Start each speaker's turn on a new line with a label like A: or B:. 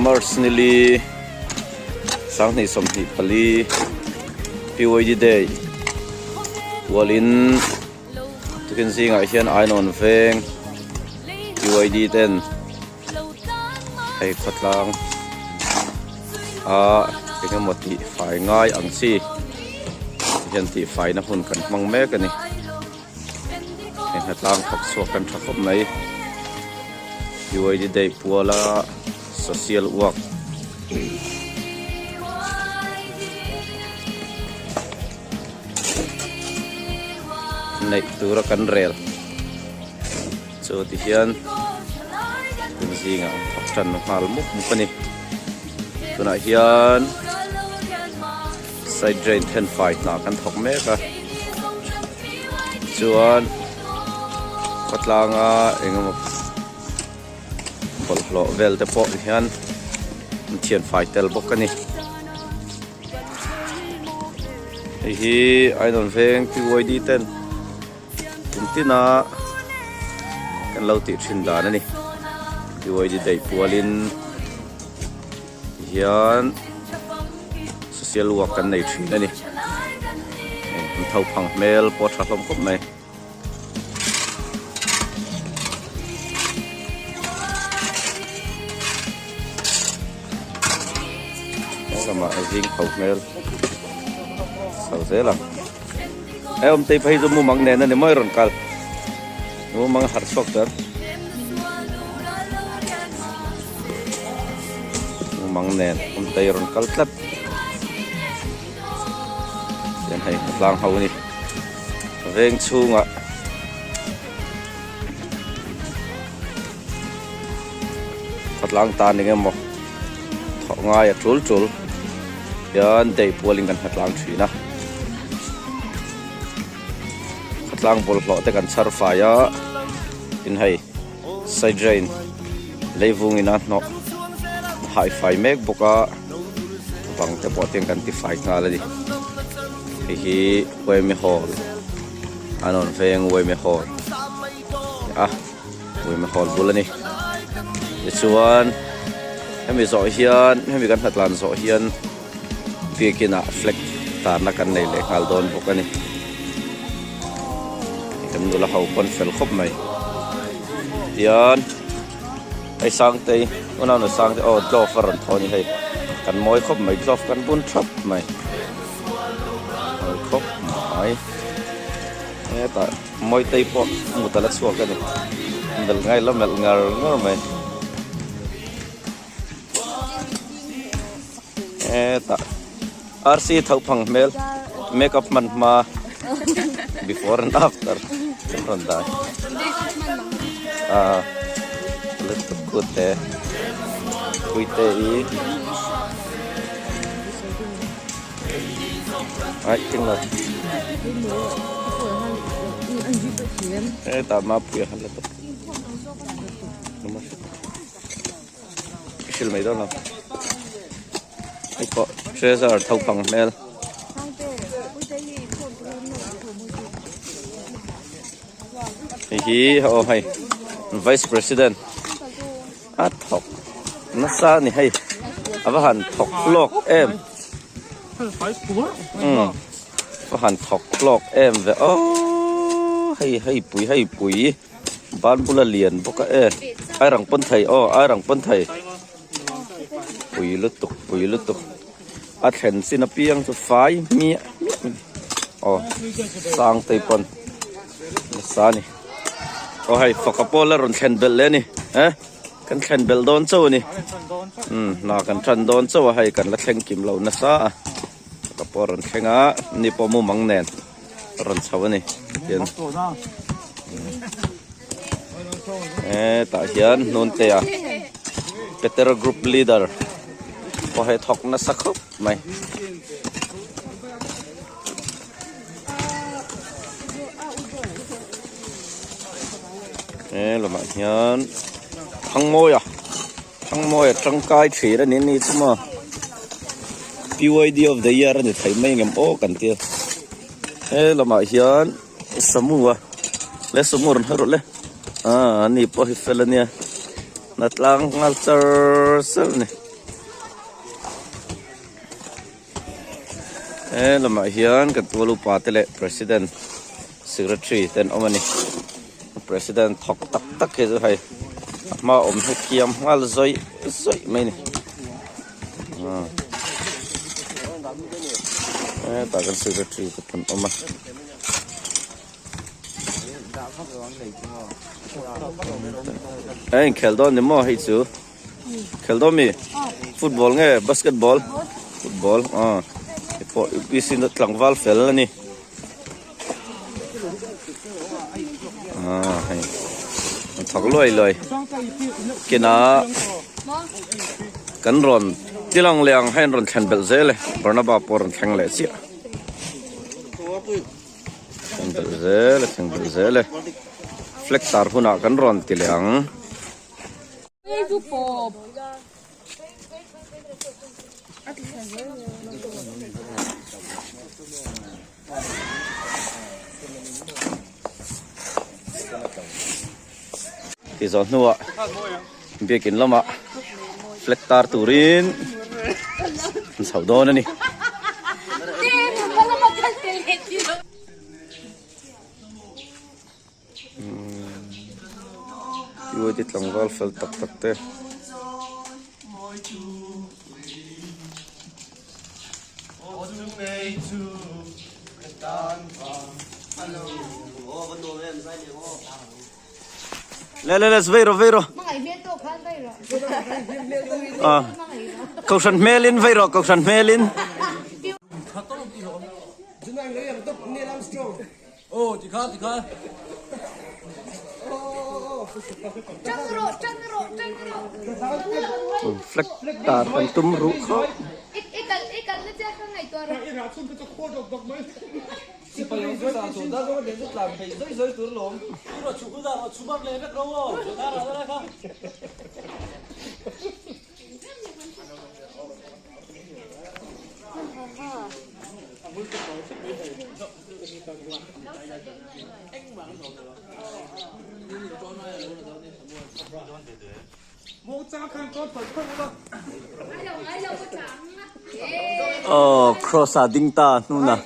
A: March nili 2024 PYD Day kualin tukin zingah hian Ainawn veng PYD ten hei khawtlang a engemaw tih fai ngai ang chi hian tih faina hun kan hmang mek a ni. Hei hnatlang thawk chhuak kan tha khawp mai. UID Day puala social work neih tura kan rel chu ti hian tun zingah thawk tan nghal mup mup a ni. Tunah hian Side drain then fai hna kan thawk mek a chuan khawtlanga engemaw bawlhhlawh vel te pawh hian an thian fai tel bawk a ni hei hi Ainawn veng PYD ten kum tina kan lo tih thin dan a ni PYD daih pualin. Tihian social work kan nei thin a ni. An tho phang hmel pawh a tha hlawm khawp mai. Lamah a zing tho hmel chho zel ang. Hei awm tei phei chu mumang nen a ni mawi rawn kal. Mumang a harh chhuak ber. Mumang nen awm tei rawn kal tlat. Tian hei tlang ho a ni. Veng chhungah khawtlang tan eng emaw thawh ngai a tul tul hian dei pualin kan hmatlang thin a khawtlang bawlhhlawh te kan chhar fai a tin hei side drain leivung in a hnawh hai fai mek bawk a bang te pawh tiang kan ti fai nghal a ni hei hi Uaime hall an rawn veng Uaime hall a. Uime hall bul a ni tichuan hemi zawh hian hemi kan hlatlan zawh hian biakin ah flag tarna kan nei leh nghal dawn bawk a ni kan nula ho pawn fel khawp mai tian hei sangtei unaunu sangtei aw glove a rawn thaw a ni hei kan mawi khawp mai glove kan bun thap mai mawi khawp mai hetah. Mawitei pawh mut a la chhuak a ni. Melh ngai la melh ngar ngar mai. Hetah RC tho phang hmel makeup hman hma before and after kan rawn dah. Ah lutuk kut te puite i Ai ting lo. Hetah Mapuia khan la tawp. Hrilh mai dawn lo. Hei pawh treasure tho pang hmel. Hei hi aw hei vice president. A thawk nasa a ni hei a va han thawk hlawk em umm va han thawk hlawk em ve aww hei hei pui hei pui ban bula lian bawk a e ai rang pawn thei aw ai rang pawn thei pui lutuk pui lutuk a thlen chin apiang chu fai hmiah hmiah mai aw sang te pawn nasa a ni. Aw hei faka pawh la rawn thlen belh leh a ni eh kan thlen belh dawn chauh a ni umm hna kan tan dawn chauh a hei kan la thleng kim lo nasa a faka pawh a rawn thleng a ni pawh mumang nen a rawn chho a ni tian hetah hian hnunte a Peter group leader pawh hei thawk nasa khawp mai. He lamah hian Thangmawia Thangmawia tangkai thir a ni ni chu maw PYD of the year a ni thei mai ngem aw kan tia he lamah hian Samu a le Samu rawn hawi rawh le ah ani pawh hi fel a nia hnatlang nghal char char a ni. He lamah hian kan tual upa te leh president secretary te an awm a ni president thawk tak tak hi chu hei a hma awm hi kiam nghal zawih zawih mai a ni hetah kan secretary te pawh an awm a. A inkhel dawn ni maw hei chu khel dawn mi football nge basketball football aw hei pawh upc na tlangval fel a ni aw hei an thawk luai luai kinah kan rawn tilang leh ang hei an rawn thlen belh zel e Barnaba pawh a rawn thleng leh chiah. Thleng belh zel e thleng belh zel e flag tar hunah kan rawn ti leh ang. Ti zawh hnuah biakin lamah flag tar turin an chho dawn a ni. Uite tlangval fel tak tak te. Le le le vei rawh vei rawh. Ah. Kohhran hmelin vei rawh kohhran hmelin. Flag tar kan tum ruh khawp. Aw cross a ding ta hnuna.